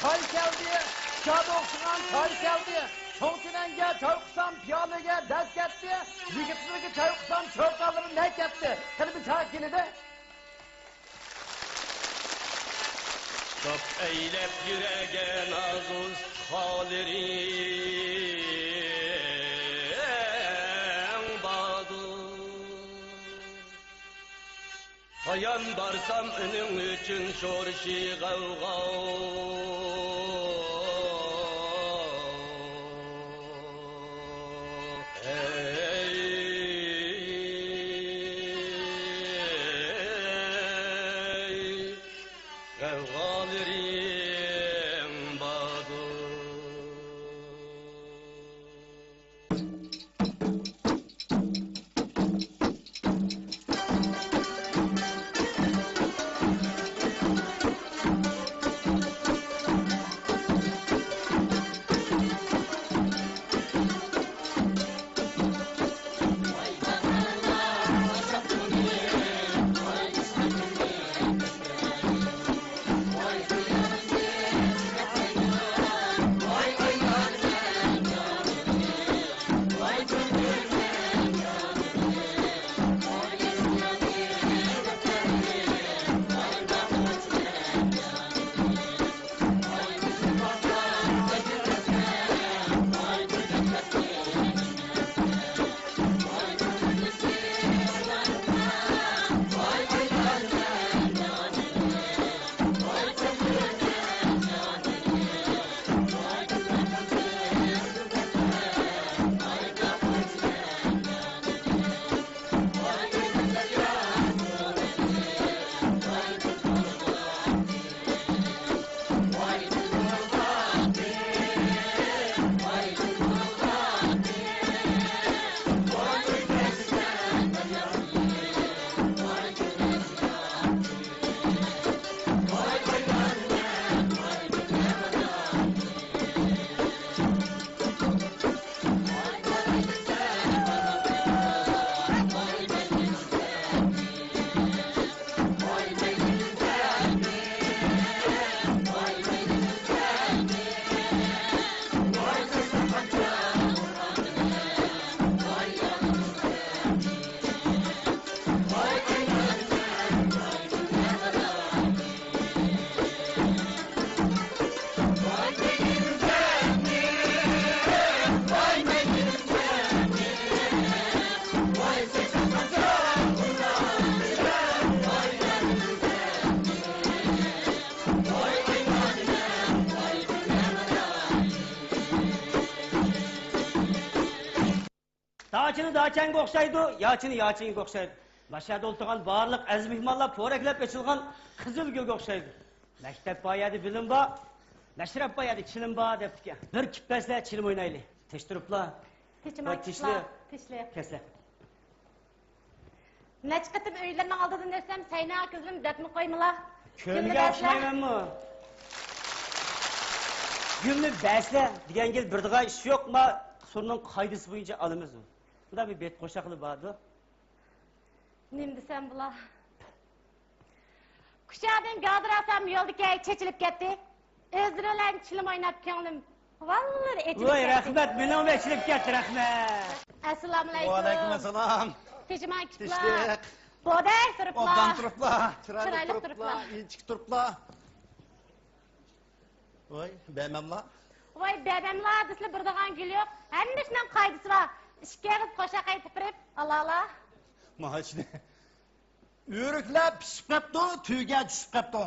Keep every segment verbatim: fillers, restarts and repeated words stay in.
تاي كەلدى، شادە ئوخشىغان تاي كەلدى. چوڭ چىلەنگە چاي قۇسام، پىيالىگە دەز كەتتى. يىگىتلىرىگە چاي قۇسام، چوكانلىرى نەگ كەتتى. قېنى بىر چاي كېلىدۇ. شاپ ئەيلەپ يۈرەرگە نازۇ ئۇستىخانلىرىڭ باردۇر. قايان بارسام ئۇنىڭ ئۈچۈن شورشى غەۋغا. ھەي، غەۋغالىرىڭ باردۇر. داچىنى داچاڭغا ئوخشايدۇ، ياچىنى ياچىڭغا ئوخشايدۇ. ماشۇ يەردە ئولتۇرغان بارلىق ئەزىز مېھمانلار پورەكلەپ ئېچىلغان قىزىل گۈلگە ئوخشايدۇ. مەكتەپ بار يەردە بىلىم بار، مەشرەپ بار يەردە چىلىم بار دەپتىكەن. بىر كىپ بەرسىلە، چىلىم ئوينايلى. تىش تۇرۇپلا. تىشىما، ۋاي، تىشلىق. تىشلىق. كەسلە. نەچچە قېتىم ئۆيلىرىنىڭ ئالدىدىن ئۆتسەم، سەينا ئاكىزىم دەپمۇ قويمىلا. كۆلگە ئوخشىمايمەنمۇ؟ گۈلنى بەرسىلە دېگەن گېلى بېرىدىغان ئىش يوق، ما سورۇننىڭ قائىدىسى بويىچە ئالىمىز. بۇندا بىر بېيىت قوشاقلىرى باردۇ. نېمە دېسەم بولا؟ كۇچادىن گادىر ئالسام يولدىكى چېچىلىپ كەتتى. ئۆزلىرى بىلەن چىلىم ئويناپ كۆڭلۈم ۋاللىرى ئېچىلىپ ۋاي، كەتتى. رەھمەت، مېنىڭمۇ ئېچىلىپ كەتتى، رەھمەت. ئەسسالامۇئەلەيكۇم. ۋەئەلەيكۇم ئەسسالام. تېجىماي كېتىپلا. تىشلىق. بودەي تۇرۇپلا. ئوبدان تۇرۇپلا. چىرايلىق چىرايلىق تۇرۇپلا. تۇرۇپلا. ئىنچىكە تۇرۇپلا. ۋاي، بەمەملا. ۋاي، بەمەملا دېسىلا بېرىدىغان گۈل يوق. ھەممە ئىشنىڭ قائىدىسى بار. ئىككى ئېغىز قوشاق ئېيتىپ بېرىپ ئالالا. ماچنى. ئۆرۈكلەر پىشىپ قاپتۇ، تۆگە چۈشۈپ قاپتۇ.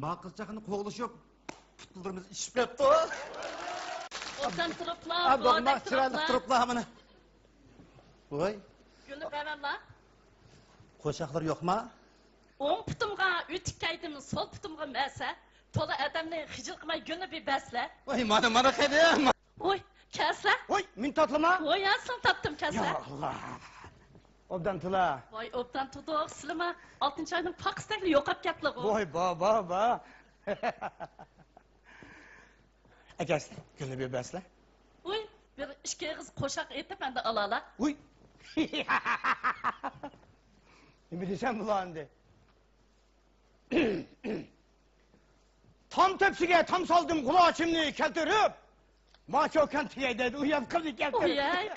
ما قىزچاقنى قوغلىشىپ، پۇتلىرىمىز ئىششىپ قاپتۇ. ئوبدان تۇرۇپلا، ئا، بودەك دوقماق چىرايلىق تۇرۇپلا. تۇرۇپلا مانا. ۋاي. گۈلنى بەرمەملا. قوشاقلار يوقما؟ ئوڭ پۇتۇمغا ئۆتۈك كەيدىم، سول پۇتۇمغا مەسە. تولا ئادەمنى خىجىل قىلماي گۈلنى بىر بەرسىلە. ۋاي، مانا، مانا قېنى. ۋوي، كەلسىلە. ۋوي، مېنى تاتلىما. ۋوي، ھە، سېنى تاتتىم، كەلسىلە. يا ئاللا. ئوبدان تۇلا. ۋاي، ئوبدان تۇردۇق، سىلىما. ئالتىنچى ئاينىڭ پاقىسىدەكلا يوقاپ كەتتىلىغۇ. ۋوي، بابا، با. ئەكەلسىلە، گۈلنى بىر بەرسىلە. ۋوي، بىر ئىككى ئېغىز قوشاق ئېيتىپ، ئەمدى ئالالا. ۋوي. نېمە دېسەم بۇلار ئەمدى؟ تام ئىچىگە تام سالدىم قۇلاچىمنى كەلتۈرۈپ. ماچو كەنتىگە دەيدۇ، ئۇ ياز قىزنى كەلتۈرۈپ. ئۇيەي.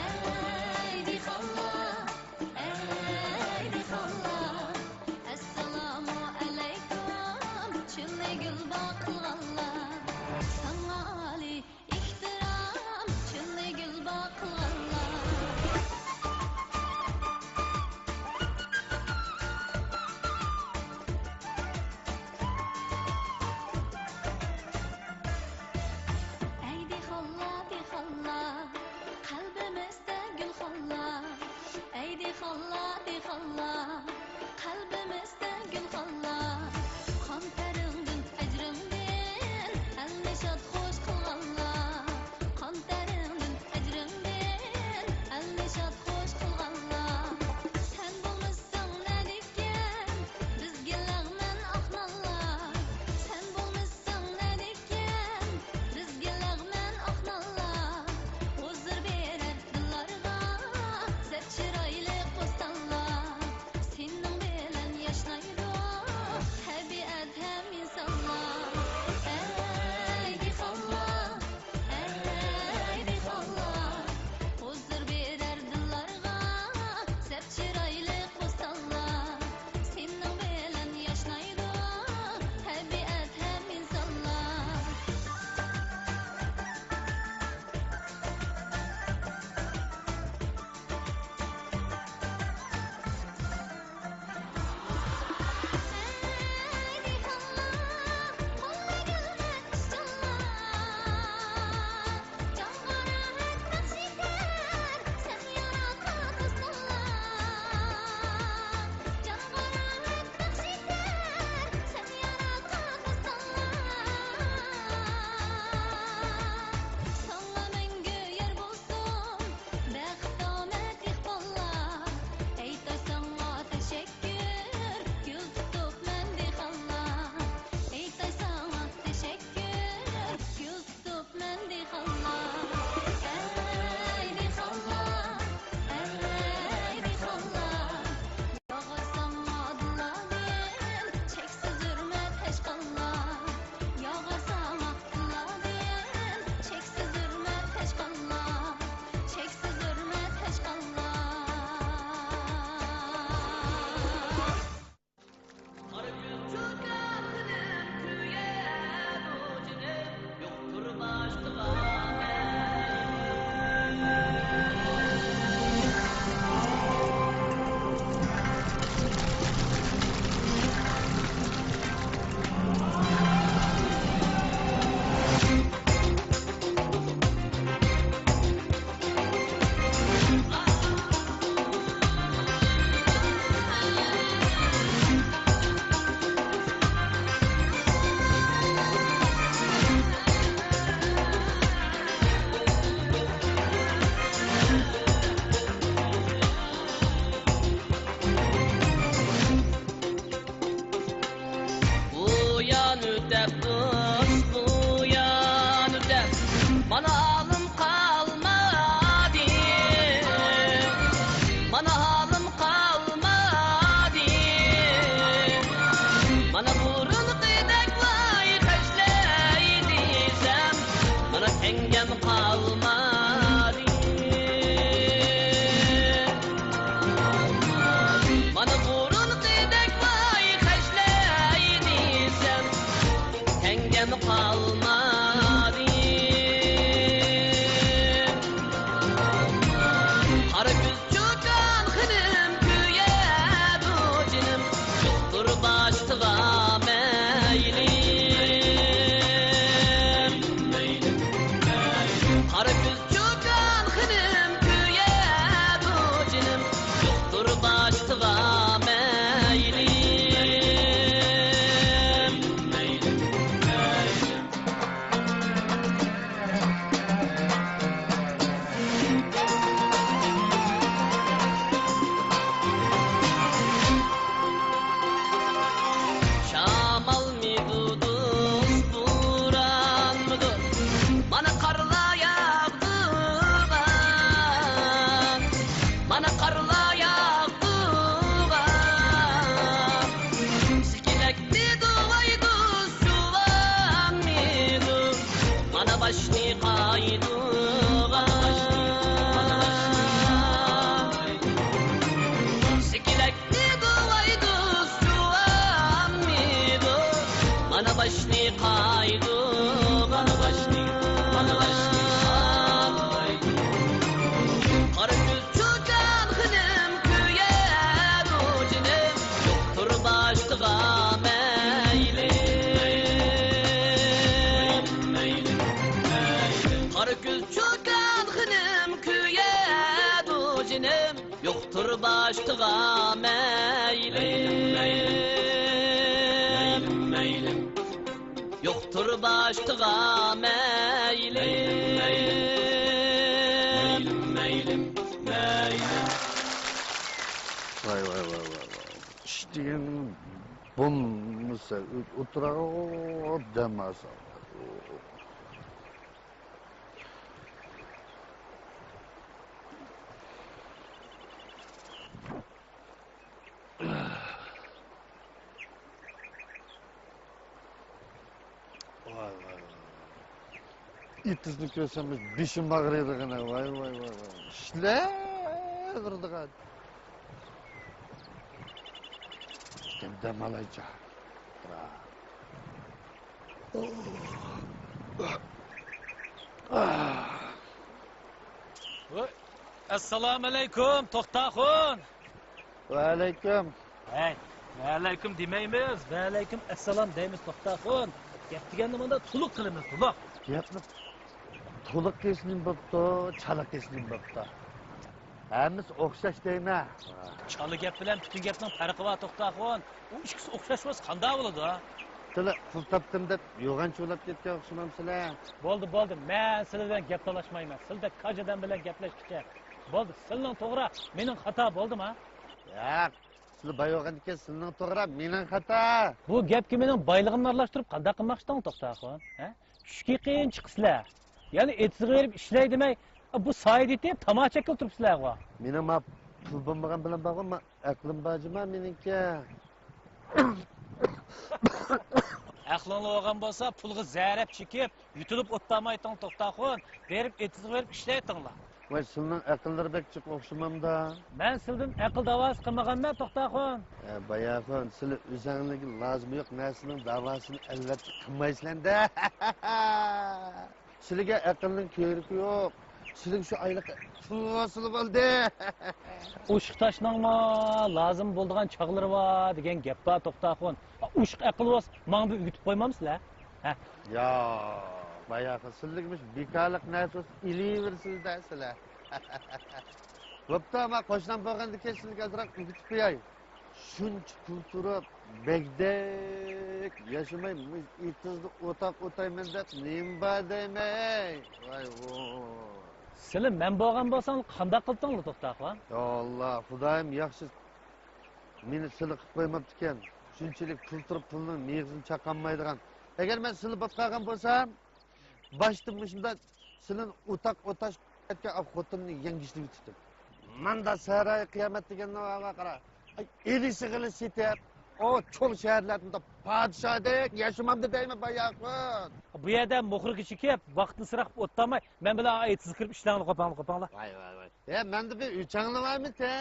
ئەي دېھقانلار، ئەي دېھقانلار، ئەسسالامۇ ئەلەيكۇم، چىللە گۈلباغ قىلغانلار. ساڭا ئالىي ئېھتىرام، چىللە گۈلباغ قىلغانلار. ئەي دېھقانلار، دېھقانلار، قەلبىمىزدە گۈلخانلار. ئەي دېھقانلار، دېھقانلار، قەلبىمىزدە گۈلخانلار. قان تەرىڭدىن، ئەجرىڭدىن ئەلنى شاد خوش قىلغانلار. قان تەرىڭدىن، ئەجرىڭدىن ئەلنى شاد خوش قىلغانلار. سەن بولمىساڭ نەدىكەن بىزگە لەغمەن ئاق نانلار. سەن بولمىساڭ نەدىكەن بىزگە لەغمەن ئاق نانلار. ھۇزۇر بېرەر دىللارغا زەپ چىرايلىق بوستانلار. يوقتۇر باشقىغا مەيلىم، مەيلىم، مەيلىم، مەيلىم. يوقتۇر باشقىغا مەيلىم، مەيلىم، مەيلىم، مەيلىم. ۋاي، ۋاي، ۋاي، ۋاي، ۋاي. ئىش دېگەن بولمىسا، ئۆ-، ئولتۇراغۇ دەم ئالسا. ۋاي، ۋاي، ۋاي. ئېتىزنى كۆرسەم، بېشىم ئاغرىيدىغىنە. ۋاي، ۋاي، ۋاي، ۋاي. ئىشلەۋېرىدىغان. دەم ئالايچە. ۋاي، ئەسسالامۇئەلەيكۇم، توختاخۇن. ۋەئەلەيكۇم. ھەي، ۋەئەلەيكۇم دېمەيمىز، ۋەئەلەيكۇم ئەسسالام دەيمىز، توختاخۇن. گەپ دېگەننى مۇنداق تولۇق قىلىمىز، تولۇق. گەپنى تولۇق قىلسا نېمە بوپتۇ، چالا قىلسا نېمە بوپتۇ؟ ھەممىسى ئوخشاش دەيمەن. چالا گەپ بىلەن پۈتۈن گەپنىڭ پەرقى بار، توختاخۇن. ئۇ ئىككىسى ئوخشاش بولسا قانداق بولىدۇ؟ سىلەر پۇل تاپتىم دەپ يوغان چۇۋلاپ كەتكەن ئوخشىمامسىلەر؟ بولدى، بولدى، مەن سىلەر بىلەن گەپ تالاشمايمەن. سىلەردەك كاج ئادەم بىلەن گەپلەشكىچە. بولدى، سىلىنىڭ توغرا، مېنىڭ خاتا، بولدىما؟ ياق، سىلەر باي بولغاندىكىن سىلىنىڭ توغرا، مېنىڭ خاتا. بۇ گەپكە مېنىڭ بايلىقىمنى ئارىلاشتۇرۇپ قانداق قىلماقچىدىڭ، توختاخۇن؟ ھە؟ چۈشكە يېقىن چىقىسىلەر. يەنە ئېتىزغا بېرىپ ئىشلەي دېمەي، بۇ سايىدە يېتىپ تاماكا چەككىلى تۇرۇپسىلەرغۇ. مېنىڭ ما پۇل بولمىغان بىلەن بارغۇ، ما ئەقلىم بار جۇما مېنىڭكى. ئەقلىڭلار بولغان بولسا، پۇلغا زەرەپ چېكىپ، يۇتۇلۇپ ئولتۇرمايتىڭ، توختاخۇن. بېرىپ ئېتىزغا بېرىپ ئىشلەيتىڭلار. ۋاي، سىلىنىڭ ئەقىللىرى بەك جىق ئوخشىمامدا. مەن سىلىدىن ئەقىل داۋاسى قىلمىغانمەن، توختاخۇن. ئە، باياخۇن، سىلى ئۆزەڭلىكى لازىمى يوق نەرسىنىڭ داۋاسىنى ئەلۋەتتە قىلمايسىلەندە. سىلىگە ئەقىلنىڭ كېرىكى يوق. سىلىگە شۇ ئايلىق پۇل بولسىلا بولدى. ئوشۇق تاشنىڭمۇ لازىم بولىدىغان چاغلىرى بار دېگەن گەپ بار، توختاخۇن. ئوشۇق ئەقىل بولسا، ماڭا بىر ئۆگىتىپ قويمامسىلەر؟ ھە؟ ياق، باياخى سىلىگە مۇشۇ بىكارلىق نەرسە بولسا ئېلىۋېرىسىلەر-دە سىلەر. بوپتۇ، ئەمما قوشنام بولغاندىكىن سىلىگە ئازراق ئۆگىتىپ قوياي. شۇنچە پۇل تۇرۇپ، بەگدەك ياشىماي، مۇشۇ ئېتىزدا ئوتاق ئوتايمەن دەپ نېمە بار دەيمەي؟ ۋاي ۋوي. سىلى مەن بولغان بولساڭ قانداق قىلتىڭلار، توختاخۇن؟ يا ئاللا، خۇدايىم ياخشى مېنى سىلى قىلىپ قويماپتىكەن. شۇنچىلىك پۇل تۇرۇپ پۇلنىڭ مېغىزىنى چاقالمايدىغان. ئەگەر مەن سىلى بولۇپ قالغان بولسام، باشتا مۇشۇنداق سىلىنى ئوتاق ئوتاش قىلىۋەتكەن ئاق خوتۇننى يەڭگۈشلىۋېتىپتىم. ماندا ساراي قىيامەت دېگەننى بارغا قارا. ئاي، ئېلى سىغىلى سېتىپ، ئۇ چوڭ شەھەرلەردە پادىشاھدەك ياشىمامدۇ دەيمەن، باياخۇن. بۇ يەردە موخرىغا چېكىپ، ۋاقىتنى سىراقلاپ ئولتۇرماي، مەن بىلەن ئېتىزغا كىرىپ ئىشلەڭلار، قوپاڭلار، قوپاڭلار. ۋاي، ۋاي، ۋاي. ھە، مەندە بىر ئۆچەڭلار بارمىكىن؟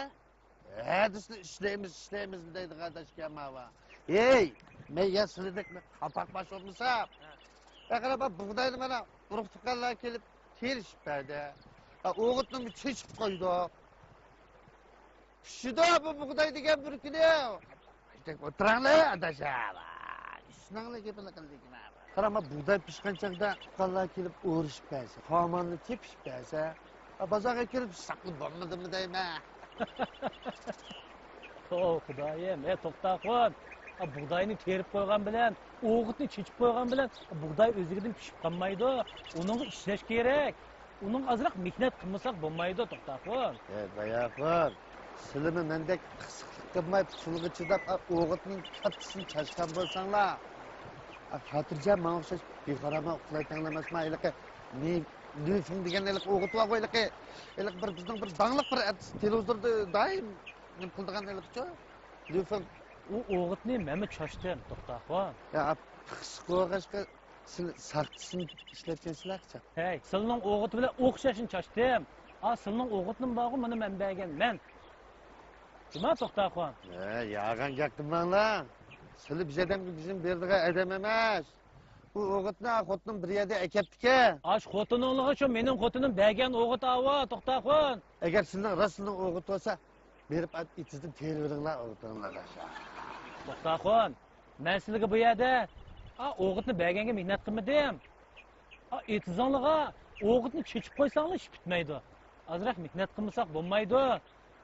ھەدىسىنى ئىشلەيمىز، ئىشلەيمىز دەيدىغان ئاداش ئىكەن ماۋۇ. ھەي، مەن يا سىلىدەك قاپاق باش بولمىسام. ھە. يا قارا، بۇغداينى مانا ئۇرۇق تۇغقانلار كېلىپ تېرىشىپ بەردى. ھە، ئوغۇتنىمۇ چېچىپ قويدۇق. پىشىدۇ بۇ بۇغداي دېگەن بىر كۈنى. ئولتۇراڭلار، ئاداش. ئىشنىڭلار گېپىنى قىلدىكىن. قارا، ما بۇغداي پىشقان چاغدا تۇغقانلار كېلىپ ئورۇشۇپ بەرسە، خاماننى تېپىشىپ بەرسە، بازارغا كىرىپ ساقلاپ بولمىدىمۇ دەيمەن. توۋا خۇدايىم، ئەي توختاخۇن، بۇغداينى تېرىپ قويغان بىلەن، ئوغۇتنى چېچىپ قويغان بىلەن بۇغداي ئۆزلۈكىدىن پىشىپ قالمايدۇ. ئۇنىڭغا ئىشلەش كېرەك. ئۇنىڭغا ئازراق مېھنەت قىلمىساق بولمايدۇ، توختاخۇن. ئەي باياخۇن، سىلىمۇ مەندەك پىخسىقلىق قىلماي، پۇلغا چىداپ، ئوغۇتنىڭ كاتتىسىنى چاچقان بولساڭلار. خاتىرجەم ماڭا ئوخشاش بىخارابا ئۇخلايتتىڭلار ئەمەسما؟ ھېلىقى لۈفېڭ دېگەن ھېلىقى ئوغۇت بارغۇ، ھېلىقى، ھېلىقى بىر بىزنىڭ بىر داڭلىق بىر ئارتىس، تېلېۋىزوردا دائىم نېمە قىلىدىغان ھېلىقىچۇ؟ لۈفېڭ. ئۇ ئوغۇتنى مەنمۇ چاچتىم، توختاخۇن. يا، پىخسىق بولغاچقا سىلى ساختىسىنى ئىشلەتكەنسىلەر قاچان؟ ھەي، سىلىنىڭ ئوغۇتى بىلەن ئوخشاشنى چاچتىم. ئا، سىلىنىڭ ئوغۇتىنىمۇ بارغۇ، مانا مەن بەرگەن مەن. جۇما توختاخۇن. ھە، يالغان گەپ قىلماڭلار. سىلى بىز ئادەمگە بېجىم بېرىدىغان ئادەم ئەمەس. ئۇ ئوغۇتنى خوتۇنۇم بىر يەردە ئەكەپتىكەن. ئاش خوتۇنۇڭلىغا شۇ مېنىڭ خوتۇنۇم بەرگەن ئوغۇت ئاۋۇ، توختاخۇن. ئەگەر سىلىنىڭ راست سىلىنىڭ ئوغۇت بولسا، بېرىپ ئېتىزدىن تېرىۋېلىڭلار ئوغۇتۇڭلارنى. توختاخۇن. مەن سىلىگە بۇ يەردە، ئا، ئوغۇتنى بەرگەنگە مېھنەت قىلمىدىم. ئا، ئېتىزىڭلىغا ئوغۇتنى چېچىپ قويساڭلار ئىش پۈتمەيدۇ. ئازراق مېھنەت قىلمىساق بولمايدۇ.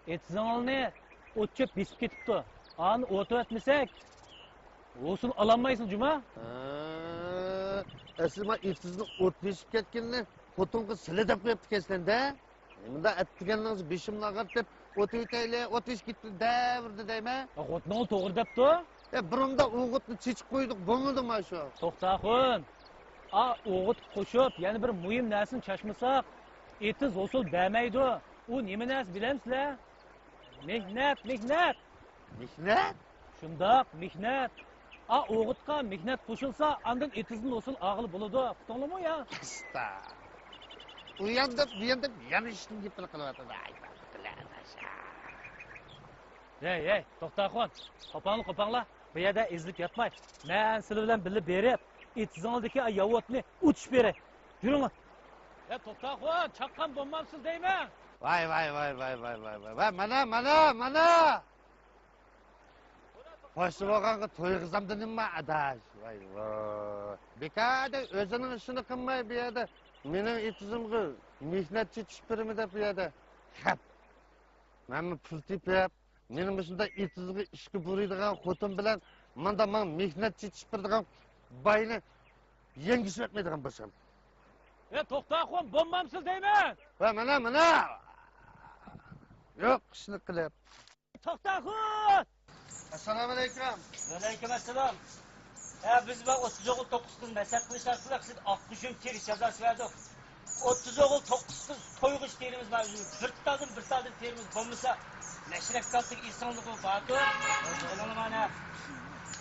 ئېتىزىڭلارنى ئوت چۆپ بېسىپ كېتىپتۇ. ئانى ئولتۇرۇۋەتمىسەك، ھوسۇل ئالالمايسىز جۇما. ھە، ئەسلى مانا ئېتىزنى ئوت بېسىپ كەتكىنىنى خوتۇنغا سىلە دەپ قويۇپتىكەنسىلەر-دە. نېمىنداق ئەتىگەنلىرىڭىز بېشىمنى ئاغرىتىپ، ئوت ئۆيتەيلى، ئوت ئۆچۈپ كېتىپتۇ دەۋېرىدۇ دەيمەن. خوتۇنۇڭ توغرا دەپتۇ. ئە، بۇرۇندا ئوغۇتنى چېچىپ قويدۇق، بولمىدىما شۇ؟ توختاخۇن، ئا ئوغۇتقا قوشۇپ يەنە بىر مۇھىم نەرسىنى چاچمىساق، ئېتىز ھوسۇل بەرمەيدۇ. ئۇ نېمە نەرسە بىلەمسىلەر؟ مېھنەت، مېھنەت! مېھنەت؟ شۇنداق، مېھنەت. ئا ئوغۇتقا مېھنەت قوشۇلسا، ئاندىن ئېتىزدىن ھوسۇل ئالغىلى بولىدۇ. ئۇقتۇڭلارمۇ يا؟ ئاستا. ئۇ يان دەپ، بۇ يان دەپ يەنە ئىشتىن گېپىنى قىلىۋاتىدۇ. ئاي، بىلەن ئاشا. ھەي، ھەي، توختاخۇن، قوپاڭلا، قوپاڭلا. بۇ يەردە ئېزىلىپ ياتماي، مەن سىلەر بىلەن بىللە بېرىپ، ئېتىزىڭىزدىكى ياۋۇتنى ئۇتۇش بېرەي. يۈرۈڭلار. ھە، توختاخۇن، چاققان بولمامسىز دەيمەن. ۋاي، ۋاي، ۋاي، ۋاي. ۋاي، مانا، مانا، مانا. قوشنا بولغانغا تويغۇزامدا نېمە بار، ئاداش؟ ۋاي، ۋاي. بىكاردا ئۆزىنىڭ ئىشىنى قىلماي، بۇ يەردە مېنىڭ ئېتىزىمغا مېھنەتچى چۈشۈپ بېرىمەن دەپ بۇ يەردە. خەپ. مەنمۇ پۇل تېپىپ، مېنى مۇشۇنداق ئېتىزغا ئىشقا بۇيرۇيدىغان خوتۇن بىلەن مۇنداق ماڭا مېھنەتچى چۈشۈپ بېرىدىغان باينى يەڭگىشىۋەتمەيدىغان بولسام. ھە، توختاخۇن، بولمامسىز دەيمەن! ۋە مانا، مانا! يوق ئىشنى قىلىپ. توختاخۇن! ئەسسالامۇئەلەيكۇم. ۋەئەلەيكۇم ئەسسالام. ھە، بىز بۇ ئوتتۇز ئوغۇل توققۇز قىز مەسلىھەت قىلىش ئارقىلىق سىز ئاق قۇشۇم تېرىش جازاسى بەردۇق. ئوتتۇز ئوغۇل توققۇز قىز تويغۇچ تېرىمىز بار. بىر تالدىن، بىر تالدىن تېرىمىز بولمىسا، مەشرەپ كالتىگە ئېسىڭلىغۇ باتۇر. بىلىڭلار مانا.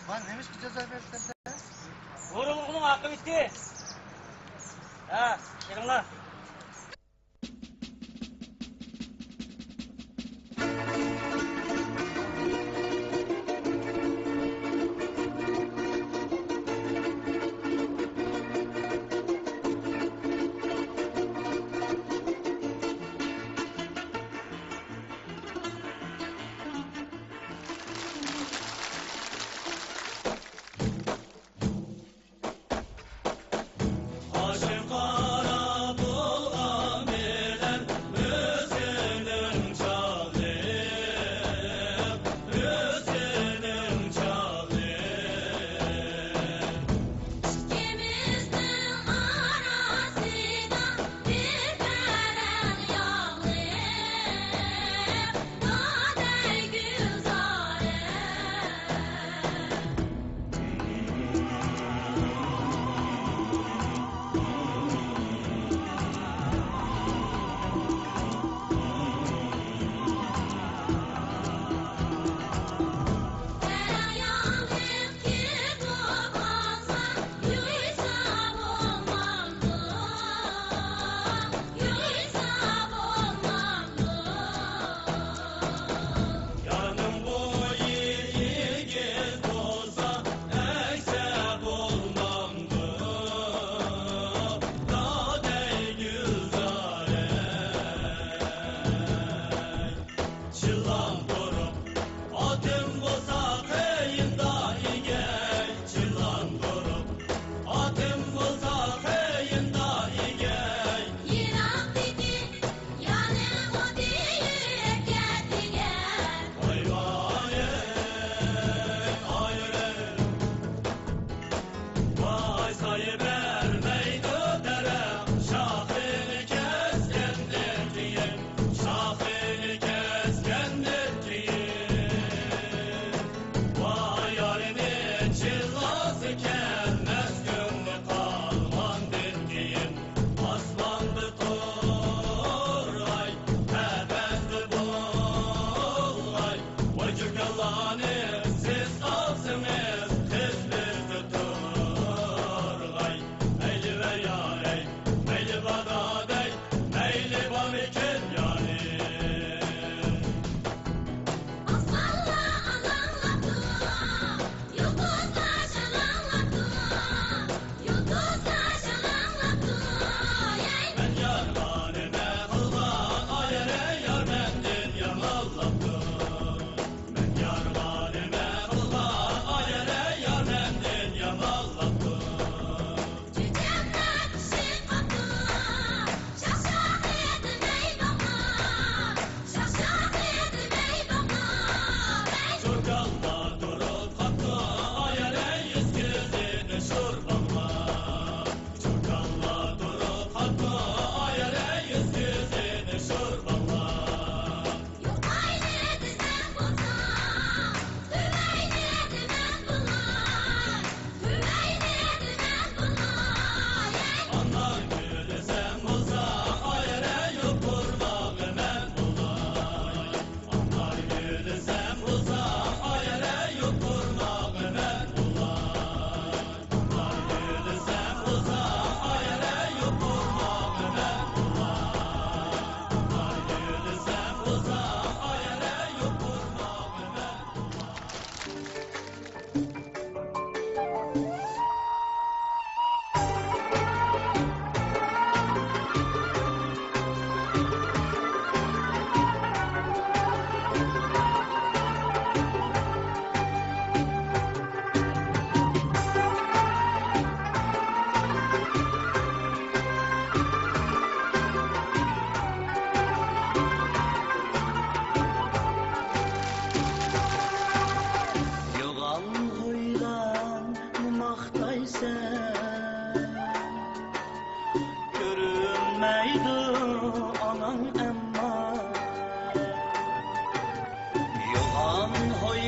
مانا نېمىشقا جازا بېرىپسەن؟ ھۇرۇنلۇقنىڭ ئاقىۋىتى. ھە، كىرىڭلار.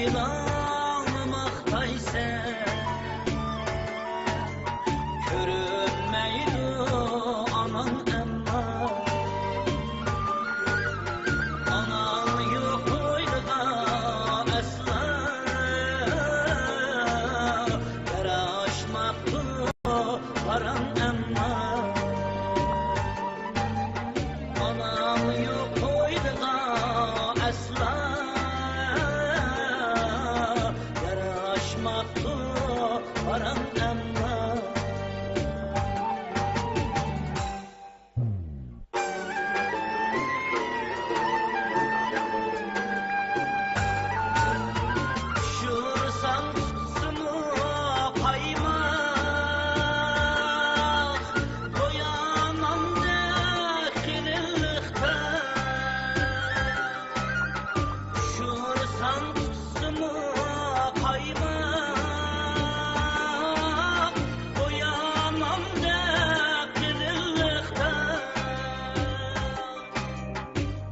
ئاناڭنى ماختايسەن، كۆرۈنمەيدۇ ئاناڭ ئەمما. ئاناڭ يوق ھويلىغا ئەسلا، ياراشماپتۇ پاراڭ ئەمما. ئاناڭ يوق ھويلىغا ئەسلا، ياراشماپتۇ پاراڭ ئەمما. پىشۇرساڭ تۇتسىمۇ قايماق، بويا ناندەك قېلىنلىقتا. پىشۇرساڭ تۇتسىمۇ قايماق، بويا ناندەك قېلىنلىقتا.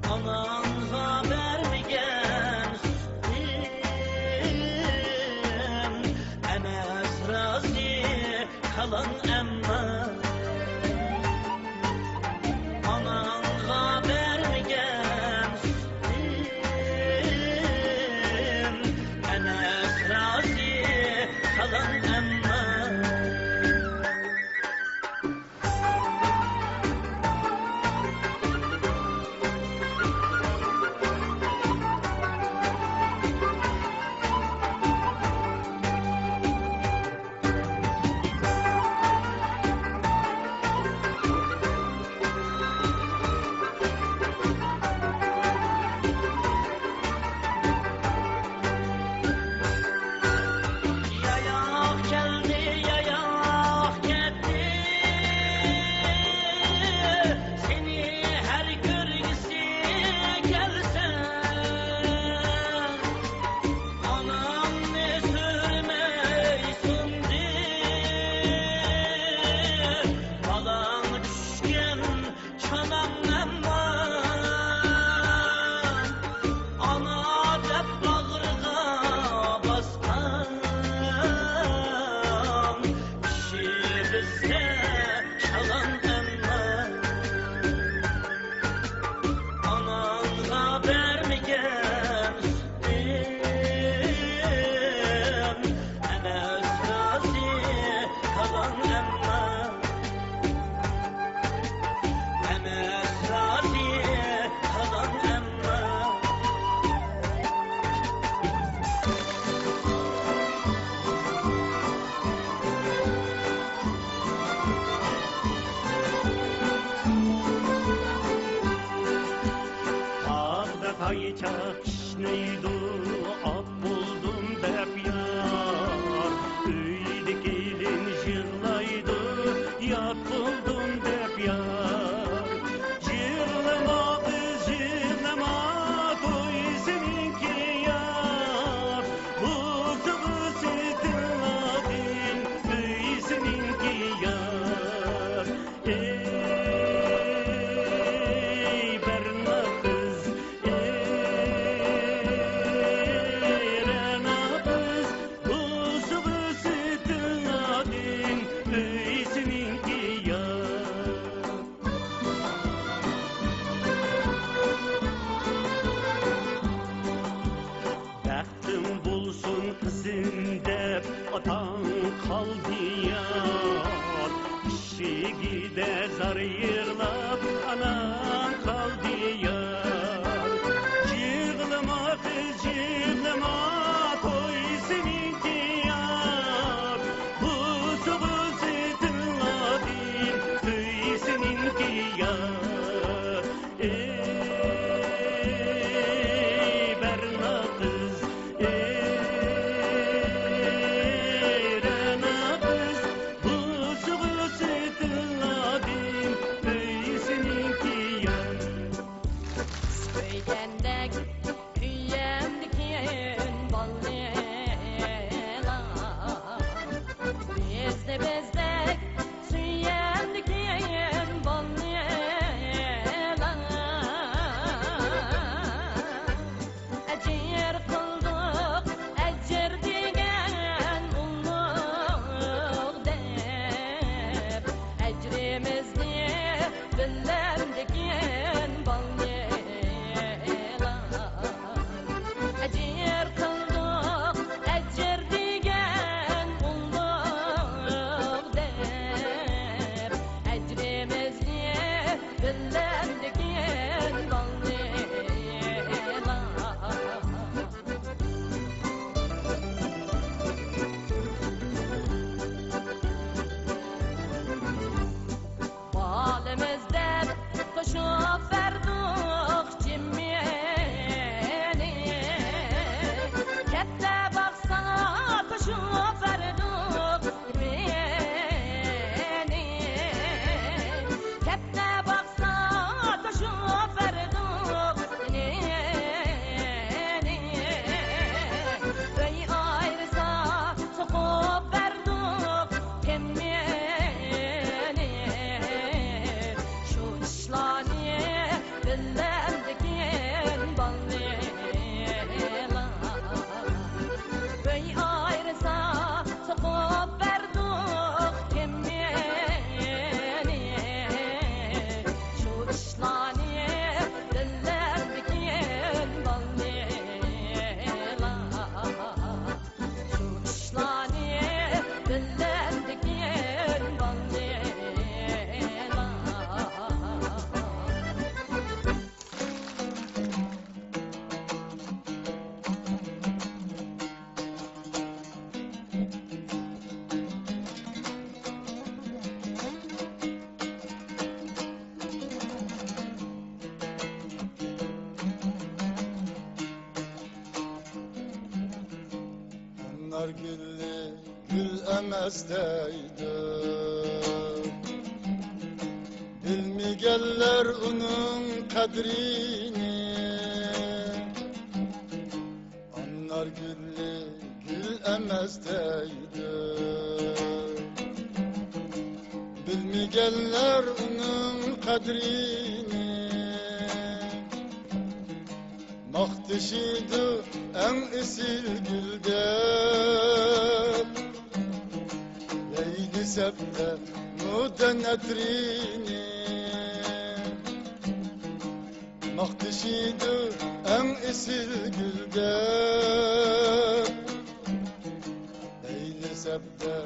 ئاناڭغا بەرمىگەن سۈتۈم ئەمەس رازى كالاڭ ئەمما. ئاناڭغا بەرمىگەن سۈتۈم ئەمەس رازى كالاڭ ئەمما. ياياق كەلدى، ياياق كەتتى، سېنى ھەر كۆرگۈسى كەلسە، ئانامنى سۈرمەي سۇندى، بالاڭ چۈشكەن چاناڭ ئەمما، ئانا دەپ باغرىغا باسقان، كىشى بىزگە چالاڭ ئەمما. ئاناڭغا بەرمىگەن سۈتۈم ئەمەس رازى كالاڭ ئەمما. ئەمەس رازى كالاڭ ئەمما. تاغدا تايچا كىشنەيدۇ، ئاق بولدۇم دەپ يار. ئۆيدە كېلىن يىغلايدۇ، يات بولدۇم دەپ يار. يىغلىما قىز، يىغلىما، توي سېنىڭكى يار. بۇزۇغۇسى تىللادىن، ئۆي سېنىڭكى يار. ئەي بەرنا قىز، ئەي رەنا قىز، بۇزۇغۇسى تىللادىن، ئۆي سېنىڭكى يار. بەختىڭ بولسۇن قىزىم دەپ ئاتاڭ قالدى يار. ئىشىكىدە زار يىغلاپ ئاناڭ قالدى يار. يىغلىما قىز، يىغلىما، توي سېنىڭكى يار. بۇزۇغۇسى تىللادىن، ئۆي سېنىڭكى يار. ئەي بەرنا قىز، ئەي رەنا قىز، بۇزۇغۇسى تىللادىن، ئۆي سېنىڭكى يار. ئانار گۈلى گۈل ئەمەس دەيدۇ، بىلمىگەنلەر ئۇنىڭ قەدرىنى. ئانار گۈلى گۈل ئەمەس دەيدۇ، بىلمىگەنلەر ئۇنىڭ قەدرىنى. ماختىشىدۇ ئەڭ ئېسىل گۈل دەپ، لەيلى سەپتە مۇدەن ئەترىنى. ماختىشىدۇ ئەڭ ئېسىل گۈل دەپ، لەيلى سەپتە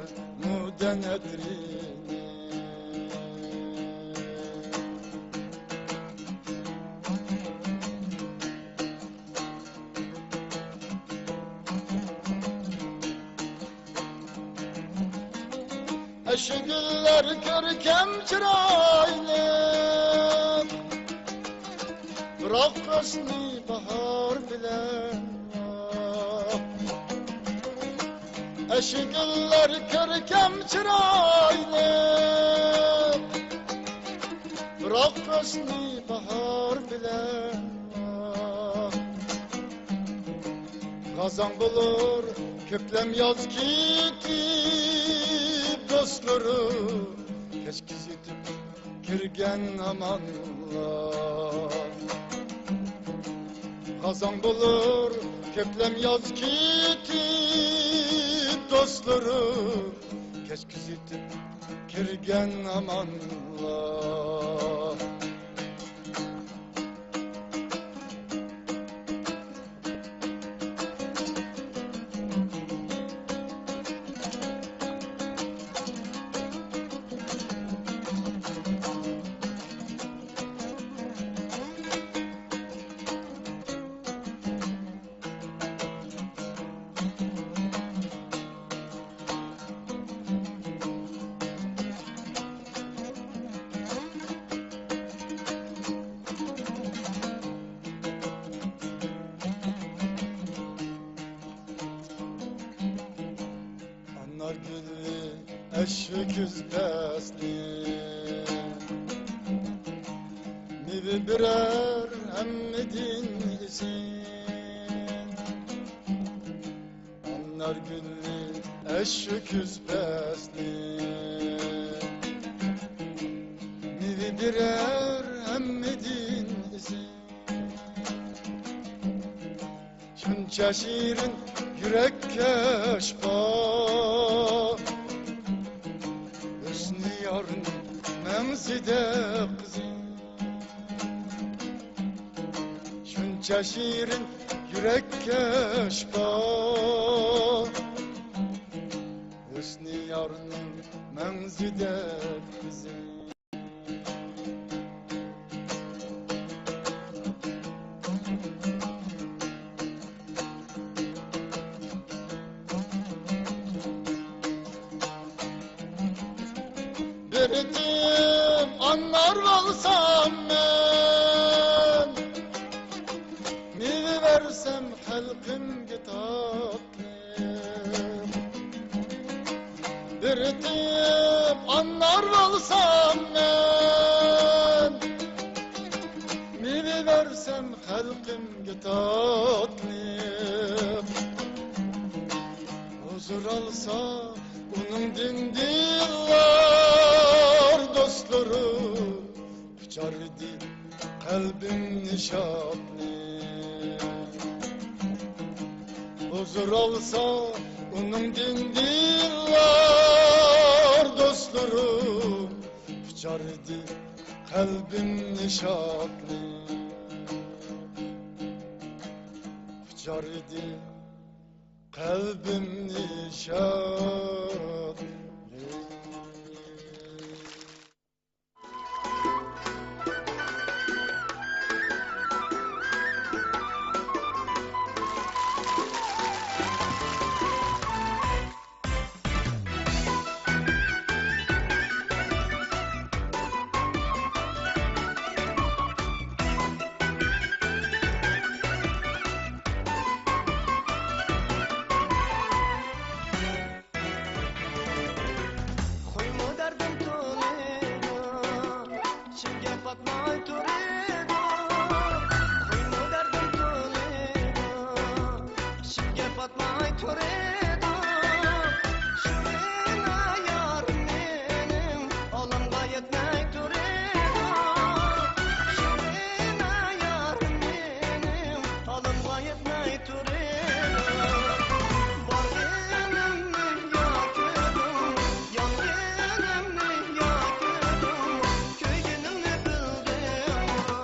مۇدەن ئەترىنى. ئەشۇ گۈللەر كۆركەم، چىرايلىق، بىراق ھۆسنى باھار بىلەن. ئەشۇ گۈللەر كۆركەم، چىرايلىق، بىراق ھۆسنى باھار بىلەن. غازاڭ بولۇر كۆكلەم ياز كېتىپ، دوستلىرى كەچ كېزىتىپ كىرگەن ھامانلا. غازاڭ بولۇر كۆكلەم ياز كېتىپ، دوستلىرى كەچ كېزىتىپ كىرگەن ھامانلا. ئانار گۈلى ئەشۇ كۈز پەسلى، مېۋە بېرەر ھەممىدىن ئېسىل. ئانار گۈلى ئەشۇ كۈز پەسلى، مېۋە بېرەر ھەممىدىن ئېسىل. شۇنچە شېرىن يۈرەككە ئاشقا، ھۆسنى يارنىڭ مەڭزىدە قىزى. شۇنچە شېرىن يۈرەككە ئاشقا، ھۆسنى يارنىڭ مەڭزىدە قىزى. بىر تېم ئانار ئالسام مەن، مېۋە بەرسەم خەلقىمگە تاتلىق. بىر تېم ئانار ئالسام مەن، مېۋە بەرسەم خەلقىمگە تاتلىق. ھۇزۇر ئالسا ئۇنىڭدىن دىللار دوستلىرى، قۇچاردى قەلبىمنى شادلىق. ھۇزۇر ئالسا ئۇنىڭدىن دىللار دوستلىرى، قۇچاردى قەلبىمنى شادلىق. قۇچاردى قەلبىمنى شادلىق. پاتماي تۇرىدۇ، شېرىن يار مېنىڭ ئالامغا يەتمەي تۇرىدۇ، شېرىن يار مېنىڭ ئالامغا يەتمەي تۇرىدۇ. بارغىنىمنى يا كۆردۈڭ، يانغىنىمنى يا كۆردۈڭ، كۆيگىنىڭنى بىلدىڭمۇ؟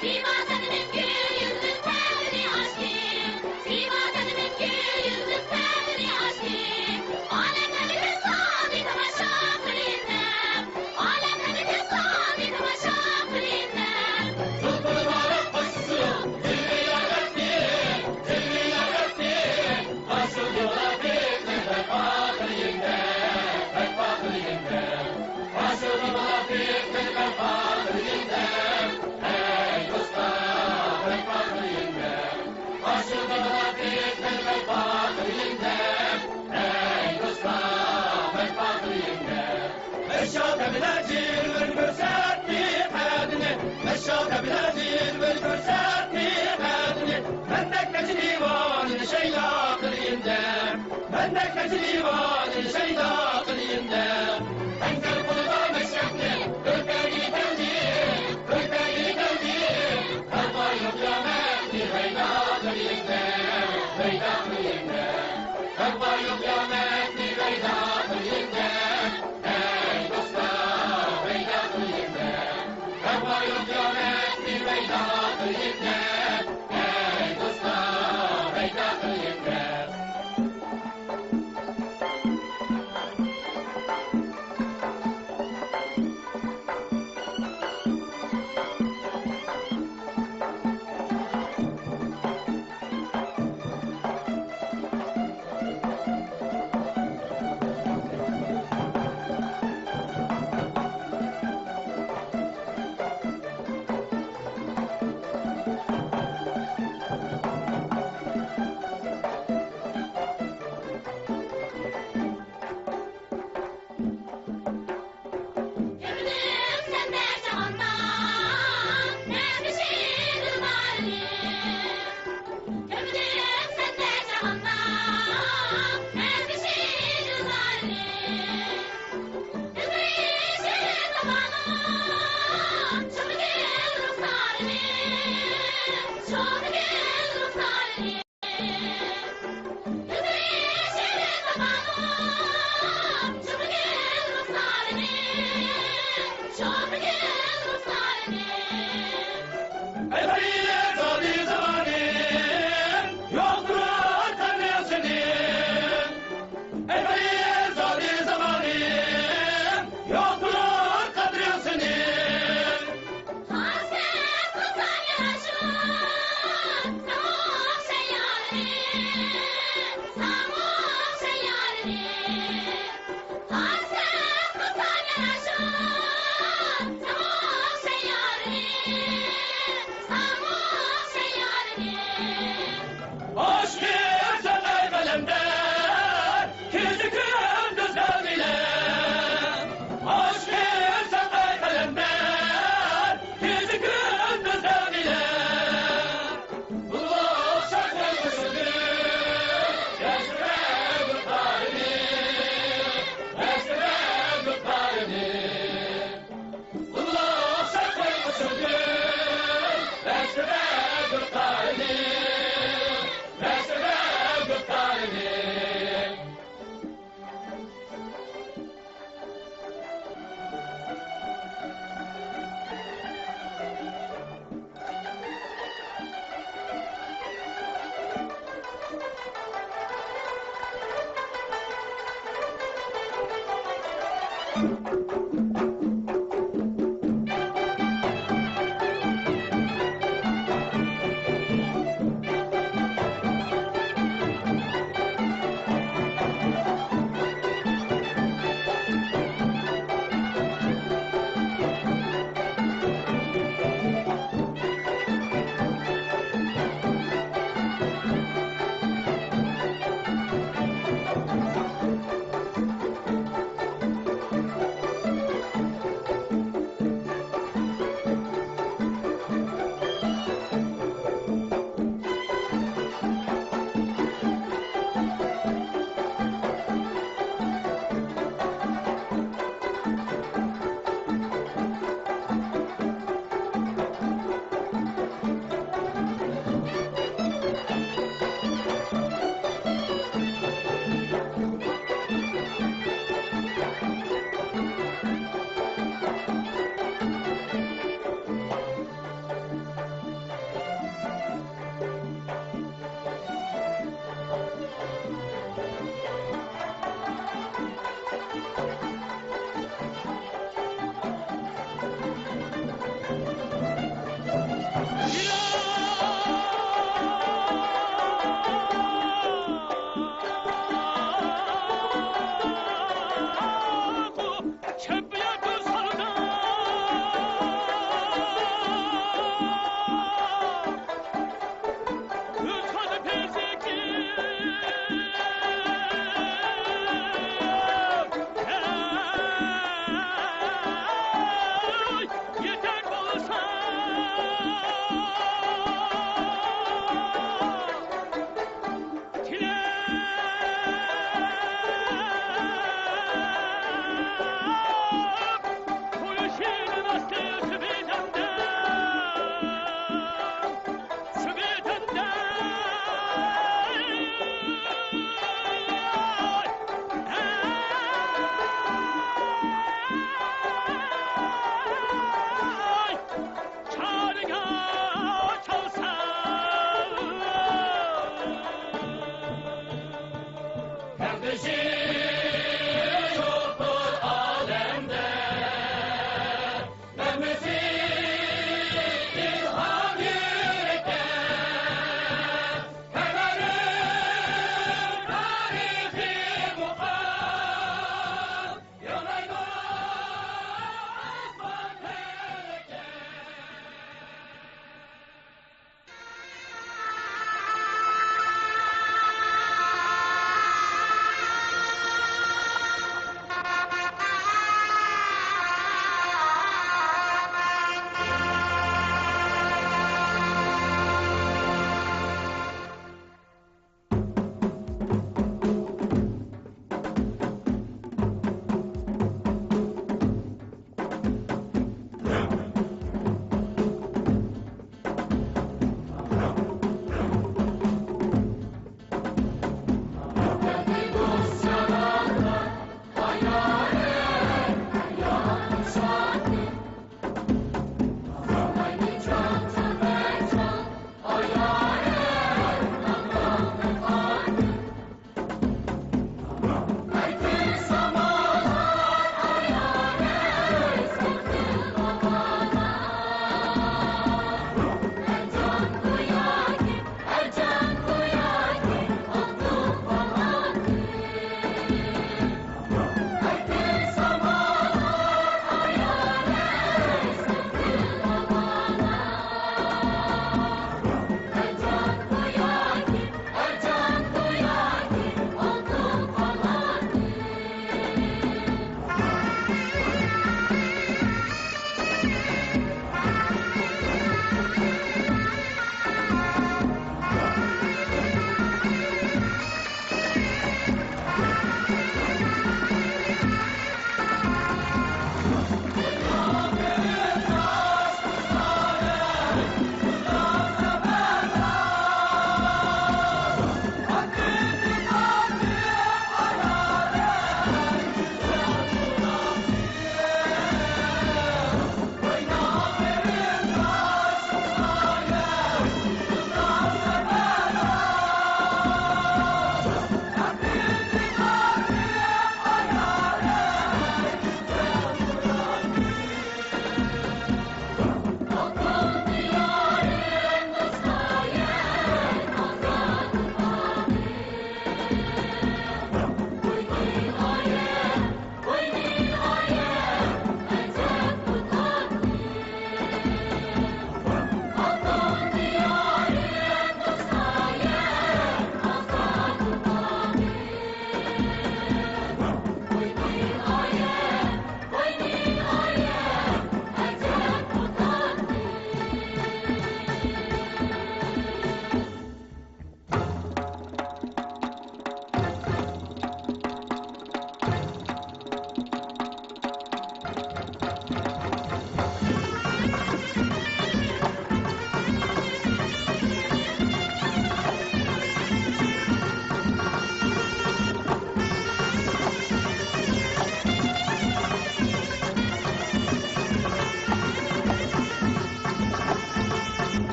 شىما سەن مەڭگۈ يۈزلۈك تەۋرىنى ئاچتىڭ، شىما سەن مەڭگۈ يۈزلۈك تەۋرىنى ئاچتىڭ. ئالەملەرگە كۆز سالدى تاماشا قىلىمەن، ئالەملەرگە كۆز سالدى تاماشا قىلىمەن. زۇلپىلمارا قوشۇلۇپ، زىلۋىلەر ئەتتى، زىلۋىلەر ئەتتى. ئاشۇ يولدا بىتمەس بەرپا قىلىمەن، بەرپا قىلىمەن. ئاشۇ مۇناپىقنى بەرپا قىلىمەن، ئەي دوستلار، بەرپا قىلىمەن. ئاشۇ مۇناپىقنى بەرپا قىلىمەن، ئەي دوستلار، بەرپا قىلىمەن. مەششا تەبىلە جىلۋىلى كۆرسەتتى قەددىنى، مەششا تەبىلە جىلۋىلى كۆرسەتتى قەددىنى. مەندەك نەچچە دىۋانىنى شەيدا قىلىمەن، مەندەك نەچچە دىۋانىنى شەيدا قىلىمەن. ئەنگەر قولىدا مەشرەپنى كۆرپەگە كەلدى، كۆرپەگە كەلدى. بەرپا يوق قىيامەتنى پەيدا قىلىمەن، پەيدا قىلىمەن. بەرپا يوق قىيامەتنى پەيدا قىلىمەن. ئەي دوستلار، پەيدا قىلىمەن. بەرپا يوق قىيامەتنى پەيدا قىلىمەن. ئەي دوستلار، پەيدا قىلىمەن. ئاشقىم ساقاي قەلەندەر، كېچە كۈندۈز دەۋرىلەر. ئاشقىم ساقاي قەلەندەر، كېچە كۈندۈز دەۋرىلەر. ئۇلۇغ شاھ قويغۇسىدىن، ياشۇرۇن بۇتلارنى، ياشۇرۇن بۇتلارنى.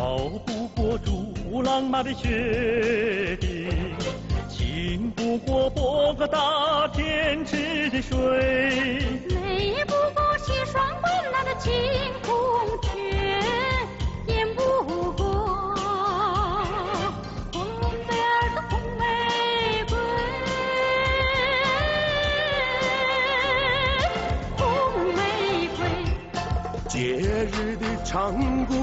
熬不过土狼马的血滴，经不过波哥大天池的水。美不过西双版纳的晴空雪，艳不过红贝儿的红玫瑰，红玫瑰。 节日的唱歌，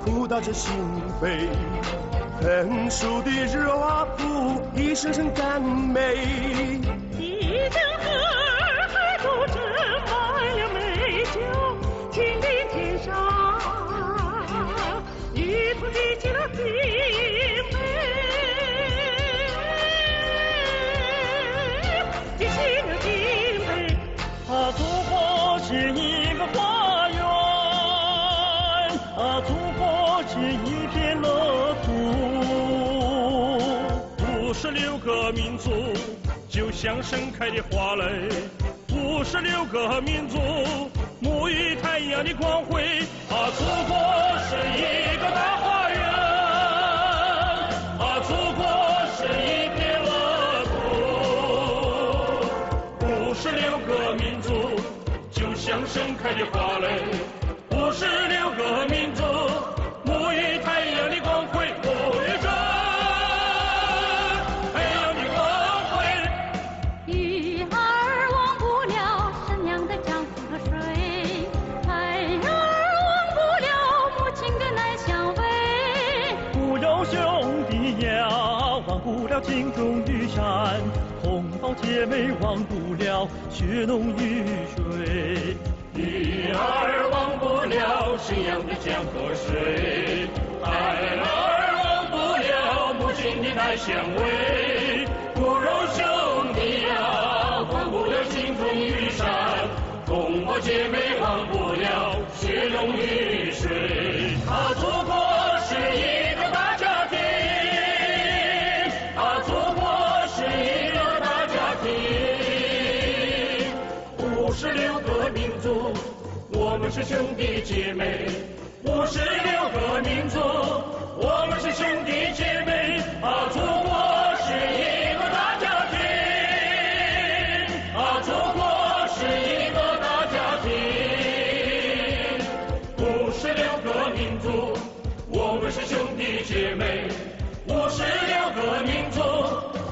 苦大着心肺，分手的热拉布，一声声赞美。一声呵呵都盛满了美酒，亲临天上，一同举起了金杯，举起了金杯。 啊，祖国是一个花园，啊，祖国是一片乐土。五十六个民族，就像盛开的花蕾，五十六个民族，沐浴太阳的光辉。 啊，祖国是一个大花园，啊，祖国是一片乐土。五十六个民族，就像盛开的花蕾。五十六个民族，沐浴太阳的光辉，沐浴着太阳的光辉。 鱼儿忘不了沈阳的江河水，孩儿忘不了母亲的奶香味。不要兄弟呀，忘不了金钟玉山，同胞姐妹忘不了血浓于水。 鱼儿忘不了沈阳的江河水，孩儿忘不了母亲的奶香味。骨肉兄弟呀，忘不了金钟玉山，同胞姐妹忘不了血浓于水。啊，祖国是一个大家庭，啊，祖国是一个大家庭。 五十六个民族，我们是兄弟姐妹。五十六个民族，我们是兄弟姐妹。啊，祖国是一个大家庭，啊，祖国是一个大家庭。五十六个民族，我们是兄弟姐妹。 五十六个民族，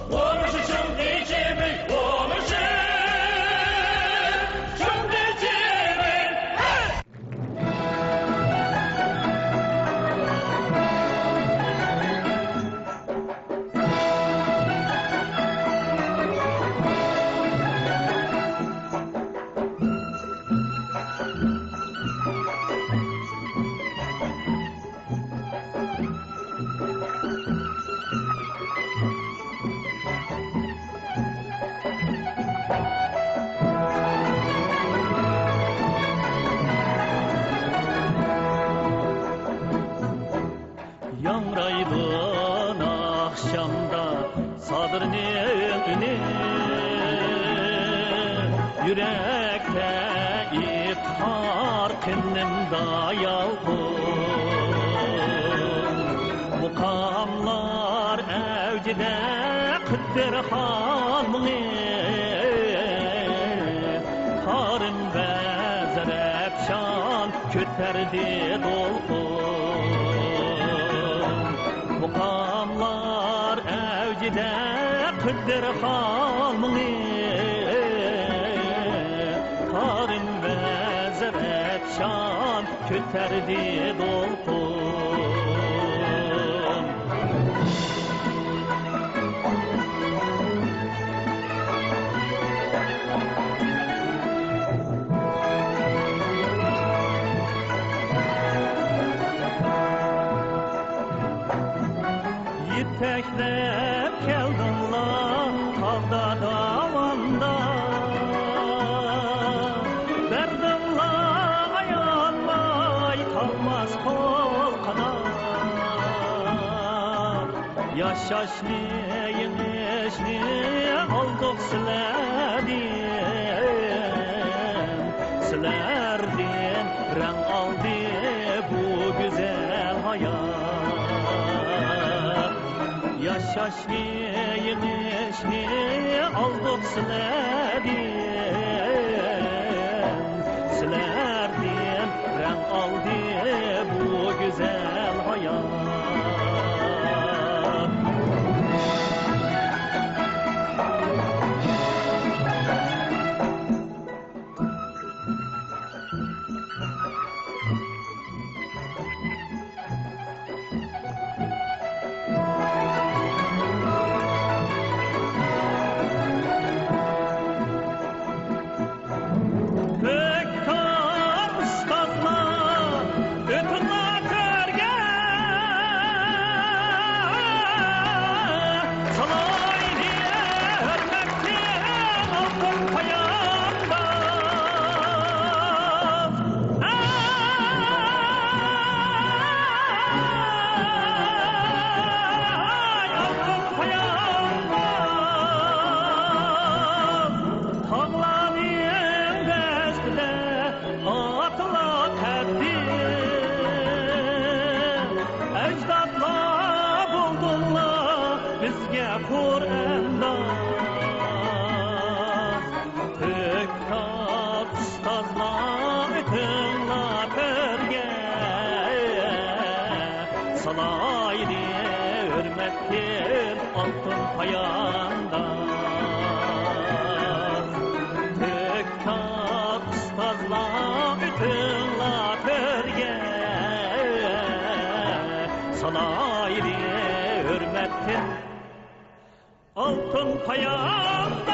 我们是兄弟姐妹，我们是兄弟姐妹。嘿！ ياڭرايدۇ ئاخشامدا سادىرنىڭ ئۈنى، يۈرەكتە ئىپتىخار، قېنىمدا يالقۇن. مۇقاملار ئەۋجىدە، قىدىر خان مۇڭى، تارىم ۋە زەرەپشان كۆتەردى دولقۇن. مۇقاملار ئەۋجىدە، قىدىر خان مۇڭى، تارىم ۋە زەرەپشان كۆتەردى دولقۇن. يېتەكلەپ كەلدىڭلار تاغدا، داۋاندا، دەردىڭلار ئايانماي قالماس قول قانات. ياشاشنى، يېڭىشنى ئالدۇق سىلەردىن، سىلەردىن رەڭ ئالدى بۇ گۈزەل ھايات. ياشاشنى، يېڭىشنى ئالدۇق سىلەردىن، سىلەردىن رەڭ ئالدى بۇ گۈزەل ھايات. كۆكتات ئۇستازلار، ئۆتۈڭلار تۆرگە، سالايلى ھۆرمەتكە ئالتۇن پايانداز. ئاي، ئالتۇن پايانداز، تاغلارنىڭ دەشتىدە ئاتلار تەپتى. ئەجدادلار بولدۇڭلار بىزگە قۇرئانداز. كۆكتات ئۇستازلار، ئۆتۈڭلار تۆرگە، سالايلى ھۆرمەتكىن ئالتۇن پايانداز. كۆكتات ئۇستازلار، ئۆتۈڭلار تۆرگە، سالايلى ھۆرمەتكىن ئالتۇن پايانداز.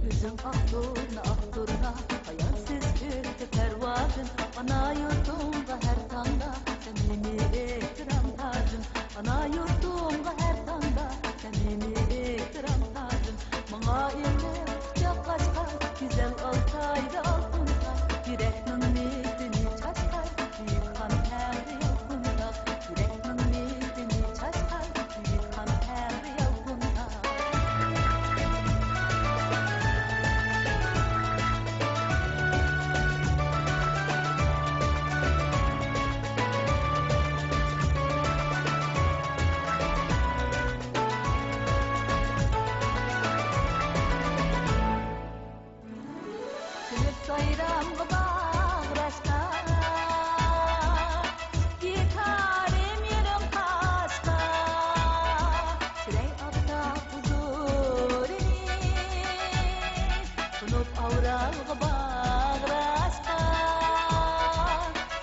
كۆزۈڭ ئاق تۇرنا، ئاق تۇرنا، ھاياسىز كۈلكە پەرۋازىم. ئانا يۇرتۇڭغا ھەر تاڭدا سەمىمىي ئېھتىرام تاجىم. ئانا يۇرتۇڭغا ھەر تاڭدا سەمىمىي ئېھتىرام تاجىم. ماڭا ئېقىپ قۇچاقلاشقان گۈزەل ئالتايدا ئالتۇن تاغ، يۈرەكنىڭ نىيىتىنى چاچقان بۈيۈك خان تەڭرى يالقۇن تاغ، يۈرەكنىڭ نىيىتىنى چاچقان بۈيۈك خان تەڭرى يالقۇن تاغ. سۈنۈپ سايرامغا باغراشقا، ئىككى تارىم يېرىم قاشقا، چىراي ئاپتاپ ھۇزۇرىنى، سۇنۇپ ئاۋرالغا باغراشقا،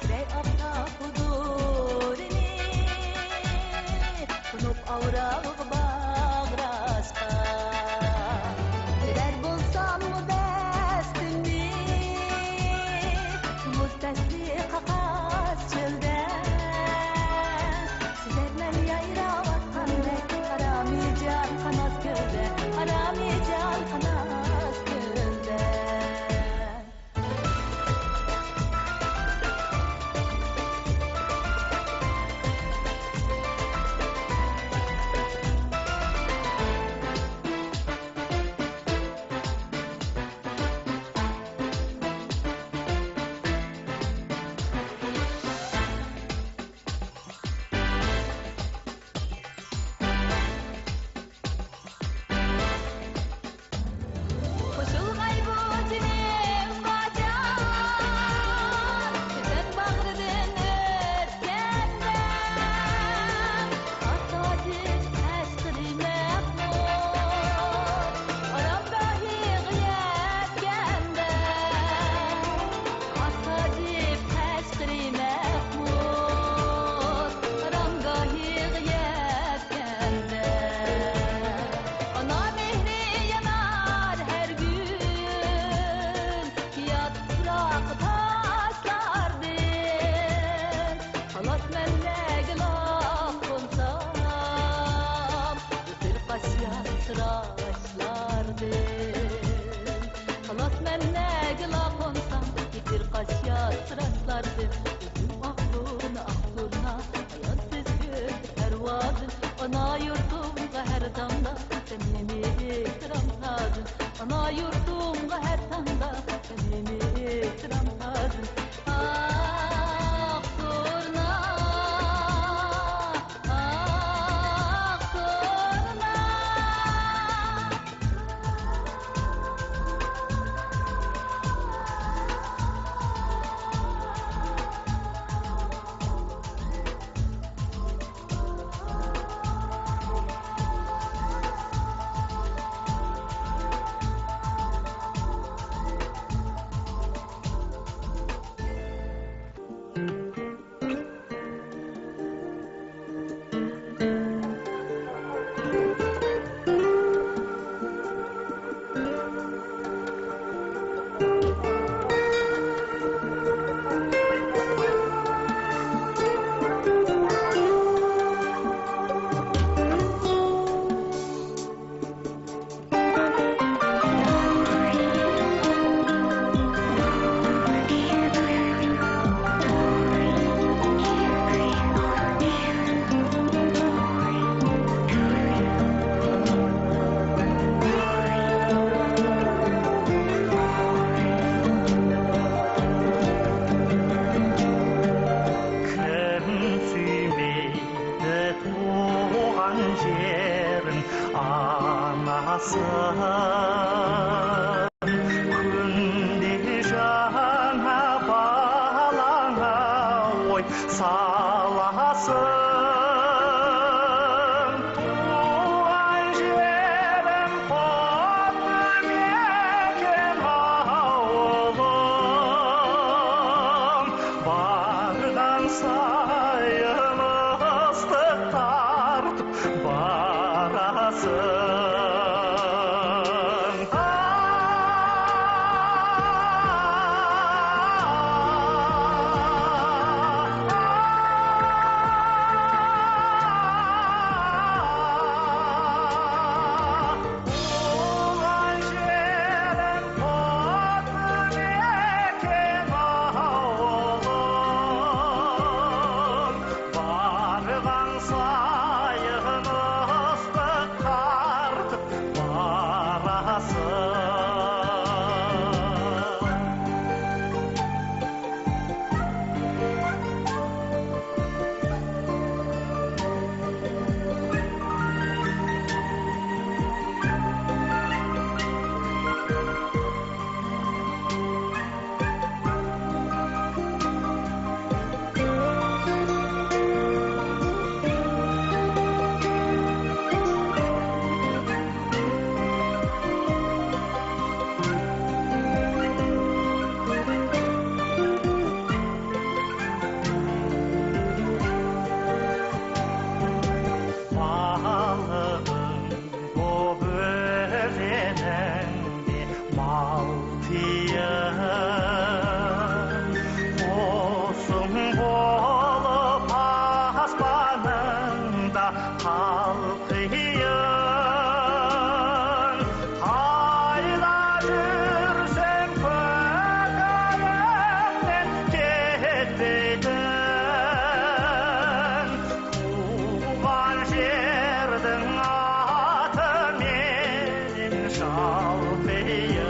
چىراي ئاپتاپ ھۇزۇرىنى، سۇنۇپ ئاۋرالغا باغراشقا. بېرەر بولساممۇ دەستىمنى، مۇز پەسلى قاقاس چۆلدە. سىزەرمەن يايراۋاتقاندەك، ئارامى جان قاناس كۆلدە، ئارامى جان قاناس كۆلدە. كۆزۈم ئاق تۇرنا، ئاق تۇرنا، ھاياتسىز كۆز پەرۋازىم. ئانا يۇرتۇمغا ھەر تاڭدا سەمىمىي ئېھتىرام تازىم. ئانا يۇرتۇمغا ھەر تاڭدا سەمىمىي ئېھتىرام تازىم. ئاق تۇرنا، ئاق تۇرنا. كىم سۆيمەيدۇ تۇغقان يېرىڭ ئاناسىڭ. كۈندە جانا بالاڭغا ئوي سالاسىڭ. تۇغقان يېرىم قوپتۇ مېنىڭ ئاۋۇلۇم، بارغان سايىن ئىستىك تارتىپ باراسىز. بارغان سايىن ئىستىك تارتىپ باراسىز. بالىغىم بۇ بۆرىنىڭ مالتىيىن، قۇسۇڭ بولۇپ ئاسمانىڭدا قالقىيىن. قايدا يۈرسەڭ كۆكرىكىڭدىن كەتمەيدىغىن. تۇغقان يەردىن ئاتا مېنىڭ شالتىيىم.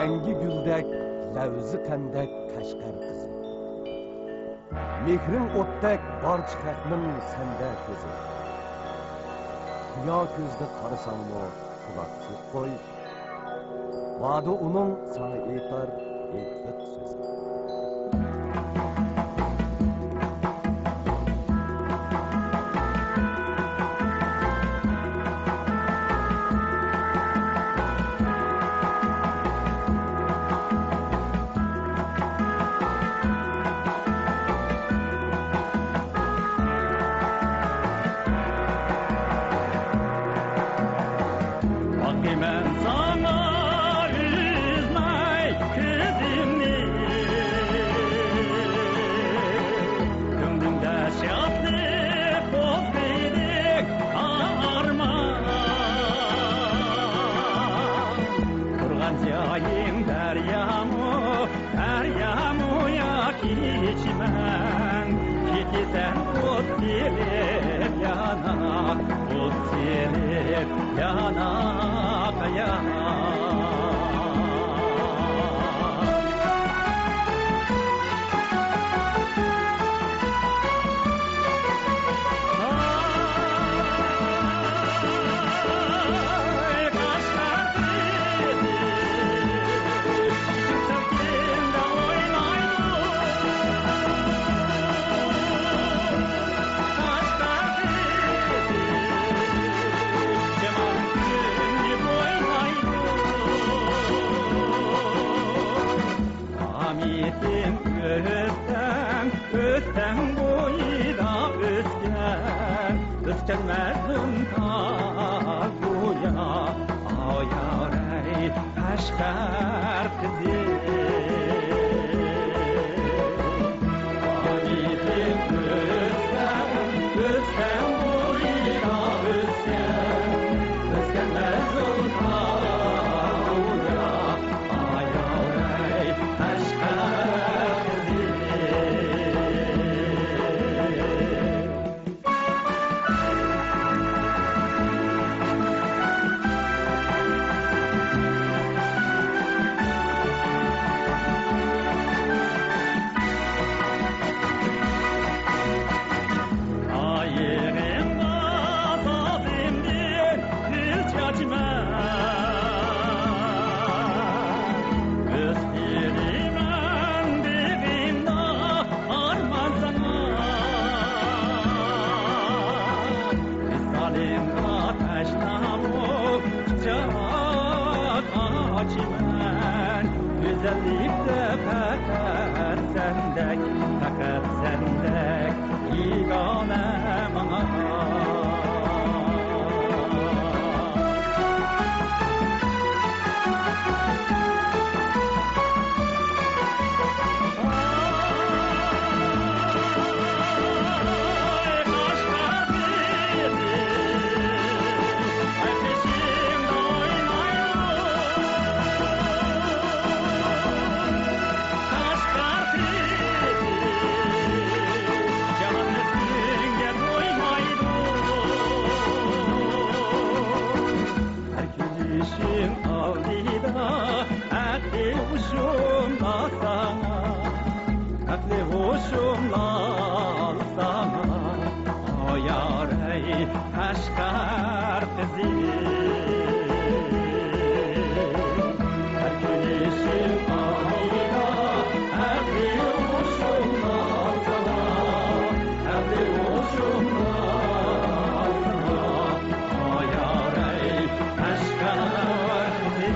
رەڭگى گۈلدەك، لەۋزى قەندەك قەشقەر قىزى. مېھرىڭ ئوتتەك بارچە خەقنىڭ سەندە كۆزى. قۇيا كۆزىدە قارىساڭمۇ قۇلاق سېلىپ قوي. باردا ئۇنىڭ ساڭا ئېيتار ھېيتلىق سۆزى. باقىمەن ساڭا ئۈزمەي كۆزۈمنى، كۆڭلۈمدە شادلىق بولغىدەك ئارمان. تۇرغان جايىڭ دەريامۇ، دەريامۇ ياكى چىمەن؟ كېتىسەن ئوت سېلىپ يانا، ئوت سېلىپ يانا، يانا. ئامىتىم ئۆستەڭ، ئۆستەڭ بويىدا ئۆسكەن، ئۆسكەن مەزلۇم تاغۇيا، ئاۋ يارەي قەشقەر قىزى. ئامىتىم ئۆستەڭ، ئۆستەڭ بويىدا ئۆسكەن، ئۆسكەن مەزلۇم تاغۇيا، ئاياۋرەي قەشقەر قىزى. ئايىغىمغا تازىمدىن گۈل چاچىمەن، ئۆستۈرىمەن بېغىمدا ئارمان ساڭا. ۋىسالىڭغا تەشنامۇ قۇچاق ئاچىمەن. گۈزەللىكتە پەقەت سەندەك، پەقەت سەندەك بىگانە ماڭا. ھەر كۈلۈشۈڭ ئالدىدا ئەقلى ھوشۇملا ساڭا، ئەقلى ھوشۇملا ساڭا. ئايارەي قەشقەر قىزى، ھەر كۈلۈشۈڭ ئالدىدا ئەقلى ھوشۇملا ساڭا، ئەقلى ھوشۇملا ساڭا. ئايارەي قەشقەر قىزى.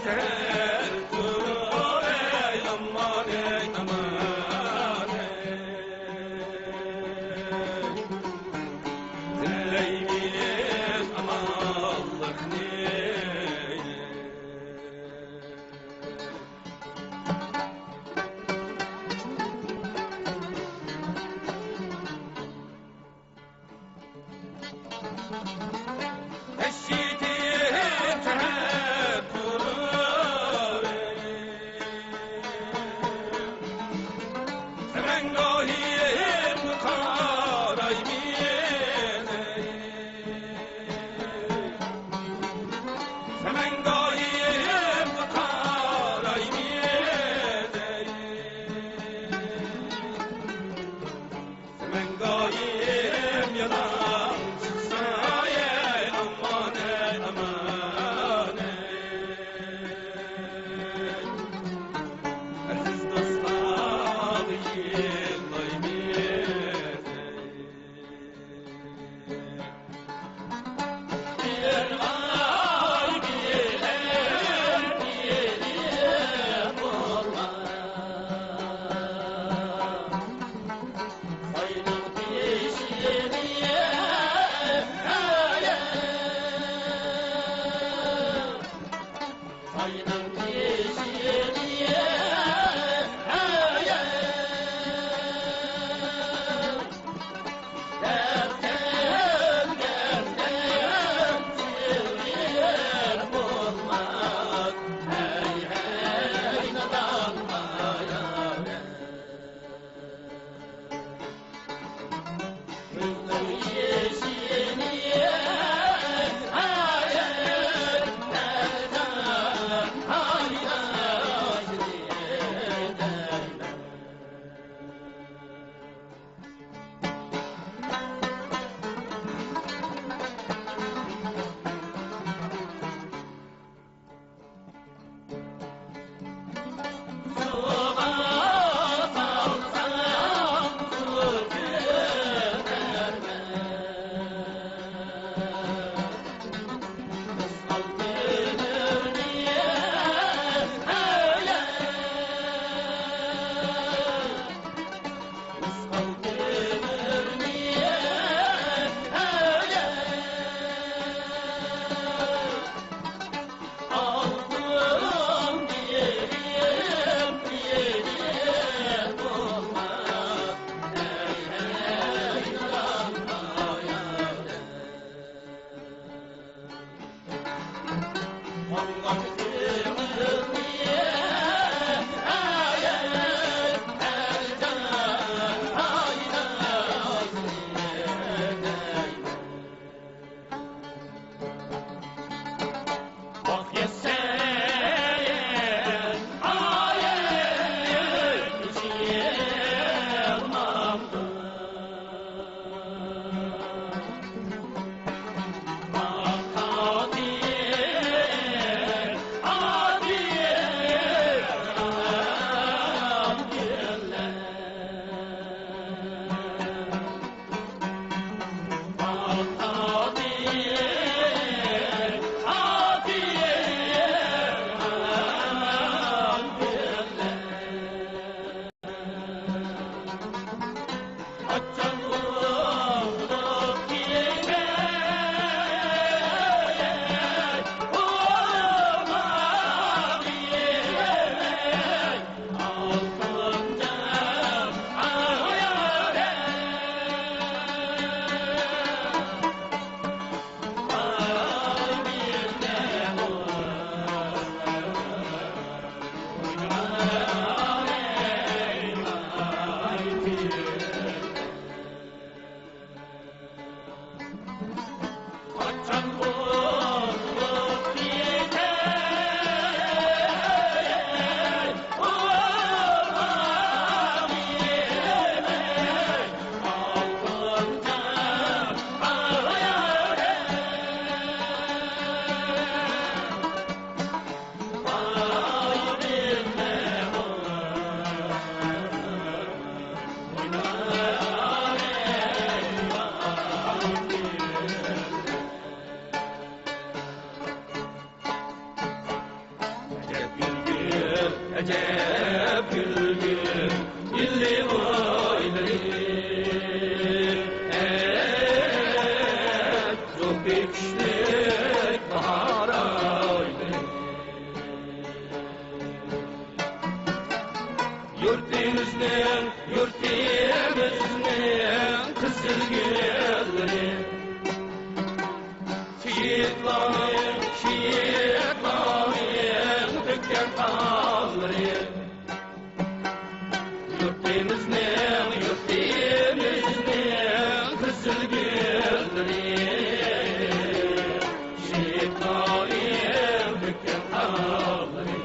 تۇر، ئەي ئامان، ئەي ئامان، ئەي. تىلەيمىز ئامانلىقنى. مەڭگايىم يالاڭ چىقسا، ئەي ئامان، ئەي ئامان، ئەي. ئەزىز دوستلار، يىغلايمىز، ئەي. ئەجەب گۈلگۈل ئىللىق ئايلىرى، ئەجەب كۈچلۈك باھار ئايلىرى. يۇرتىمىزنىڭ، يۇرتىمىزنىڭ قىزىل گۈللىرى. شېھىتلارنىڭ، شېھىتلارنىڭ تۆككەن قانلىرى. يۇرتىمىزنىڭ، يۇرتىمىزنىڭ قىزىل گۈللىرى. شېھىتلارنىڭ تۆككەن قانلىرى.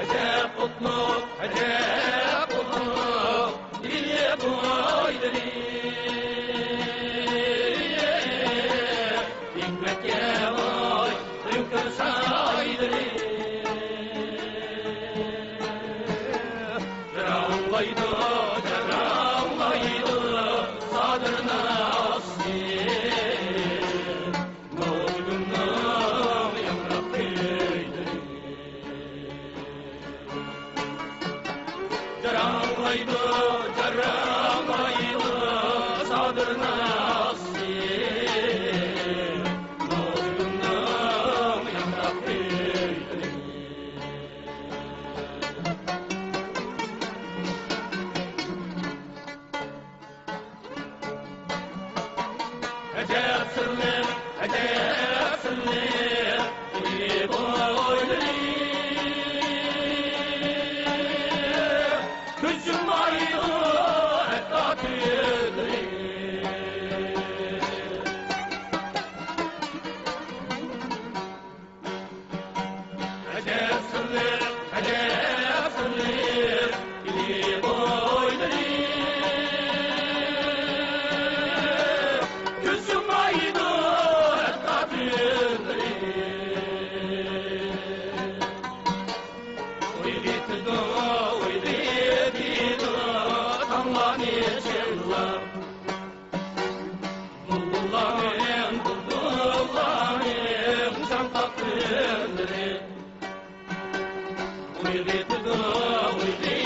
ئەجەب ئوتلۇق، ئەجەب ئوتلۇق ئىلى بويلىرى. ھېكمەتكە باي ئۆڭكۈر سايلىرى. جاراڭلايدۇ، جاراڭلايدۇ سادىر ناسى. مەۋجۇدۇمنىڭ ياڭراق كۈيلىرى. جاراڭلايدۇ، جاراڭلايدۇ سادىر ناسى. مەۋجۇدۇمنىڭ ياڭراق كۈيلىرى. ئەجەب سىرلىق، ئەجەب سىرلىق ئىلى بويلىرى. كۆز يۇمايدۇ ھەتتا تۈنلىرى. ئەجەب سىرلىق، ئەجەب سىرلىق ئىلى بويلىرى. كۆز يۇمايدۇ ھەتتا تۈنلىرى. ئويغىتىدۇ، ئويغىتىدۇ تاڭلارنى چىللاپ. بۇلبۇللارنىڭ، بۇلبۇللارنىڭ چاڭقاق تۈنلىرى. ئويغىتىدۇ، ئويغىتىدۇ